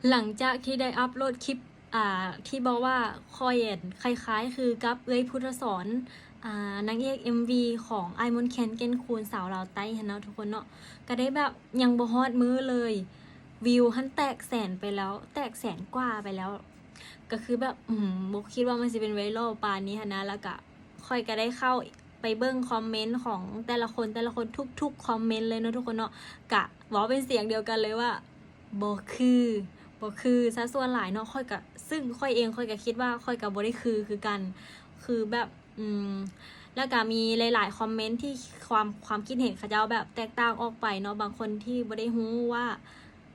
ຫຼັງຈາກທີ່ໄດ້ອັບໂຫຼດຄລິບ ອ່າ ທີ່ບອກວ່າຂ້ອຍ ອັນ ຄ້າຍໆຄືກັບເອື້ອຍພຸດທະສອນ ອ່າ ນາງເອກເອັມວີຂອງອ້າຍມົນແຄນ ແກ່ນຄູນ ສາວລາວໃຕ້ຫັ້ນເນາະທຸກຄົນເນາະ ກະໄດ້ແບບຍັງບໍ່ຮອດມື້ເລີຍ ວິວຫັ້ນແຕກແສນໄປແລ້ວ ແຕກແສນກວ່າໄປແລ້ວ ກະຄືແບບ ອືມ ບໍ່ຄິດວ່າມັນຊິເປັນໄວຣັລປານນີ້ຫັ້ນນະ ແລ້ວກະຂ້ອຍກະໄດ້ເຂົ້າໄປເບິ່ງຄອມເມັນຂອງແຕ່ລະຄົນ ແຕ່ລະຄົນ ທຸກໆຄອມເມັນເລີຍເນາະທຸກຄົນເນາະ ກະເວົ້າເປັນສຽງດຽວກັນເລີຍວ່າ ບໍ່ຄື ບໍ່ຄືຊະສ່ວນຫຼາຍເນາະ ຂ້ອຍກະ ຊຶ່ງຂ້ອຍເອງຂ້ອຍກະຄິດວ່າຂ້ອຍກະບໍ່ໄດ້ຄືຄືກັນ ຄືແບບ ອືມ ແລ້ວກະມີຫຼາຍໆຄອມເມັນທີ່ຄວາມ ຄວາມຄິດເຫັນເຂົາເຈົ້າແບບແຕກຕ່າງອອກໄປເນາະ ບາງຄົນທີ່ບໍ່ໄດ້ຮູ້ວ່າ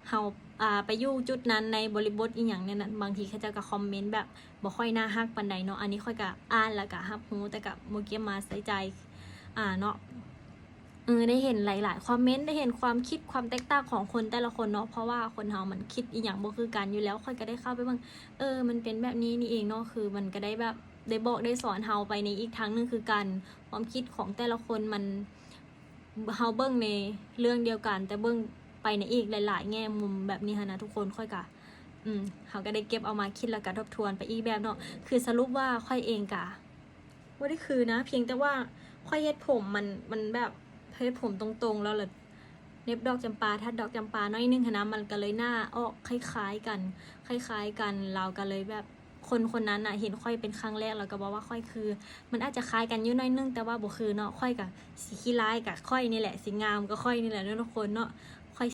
ເຮົາ ອ່າ ໄປຢູ່ຈຸດນັ້ນໃນບໍລິບົດອີ່ຫຍັງແນວນັ້ນ ບາງທີເຂົາເຈົ້າກະຄອມເມັນແບບບໍ່ຄ່ອຍໜ້າຮັກປານໃດເນາະ ອັນນີ້ຂ້ອຍກະອ່ານແລ້ວກະຮັບຮູ້ ແຕ່ກະບໍ່ເກັບມາໃສ່ໃຈ ອ່າ ເນາະ. ເອີ ໄດ້ເຫັນຫຼາຍໆຄອມເມັນ ໄດ້ເຫັນຄວາມຄິດຄວາມແຕກຕ່າງຂອງຄົນແຕ່ລະຄົນເນາະ ເພາະວ່າຄົນເຮົາມັນຄິດອີ່ຫຍັງບໍ່ຄືກັນຢູ່ແລ້ວ ຂ້ອຍກະໄດ້ເຂົ້າໄປເບິ່ງ ເອີ ມັນເປັນແບບນີ້ນີ້ເອງເນາະ ຄືມັນກະໄດ້ແບບ ໄດ້ບອກໄດ້ສອນເຮົາໄປໃນອີກທາງໜຶ່ງຄືກັນ ຄວາມຄິດຂອງແຕ່ລະຄົນມັນ ເຮົາເບິ່ງໃນເລື່ອງດຽວກັນ ແຕ່ເບິ່ງໄປໃນອີກຫຼາຍໆແງ່ມຸມແບບນີ້ຫັ້ນນະທຸກຄົນ ຂ້ອຍກະ ອືມ ເຮົາກະໄດ້ເກັບເອົາມາຄິດ ແລ້ວກະທົບທວນໄປອີກແບບເນາະ ຄືສະຫຼຸບວ່າຂ້ອຍເອງກະ ບໍ່ໄດ້ຄືນະ ພຽງແຕ່ວ່າຂ້ອຍເຮັດຜົມມັນ ມັນແບບເຮັດຜົມຕົງໆ ແລ້ວລະເນັບດອກຈຳປາ ທັດດອກຈຳປາໜ້ອຍໜຶ່ງຫັ້ນນະ ມັນກະເລີຍໜ້າອອກຄ້າຍໆກັນ ຄ້າຍໆກັນ ລາວກະເລີຍແບບ ຄົນຄົນນັ້ນນະເຫັນຂ້ອຍເປັນຄັ້ງແລກ ລາວກະບອກວ່າຂ້ອຍຄື ມັນອາດຈະຄ້າຍກັນຢູ່ໜ້ອຍໜຶ່ງ ແຕ່ວ່າບໍ່ຄືເນາະ ຂ້ອຍກະຊິຂີ້ຮ້າຍກະຂ້ອຍນີ້ແຫຼະ ຊິງາມກະຂ້ອຍນີ້ແຫຼະເນາະທຸກຄົນເນາະ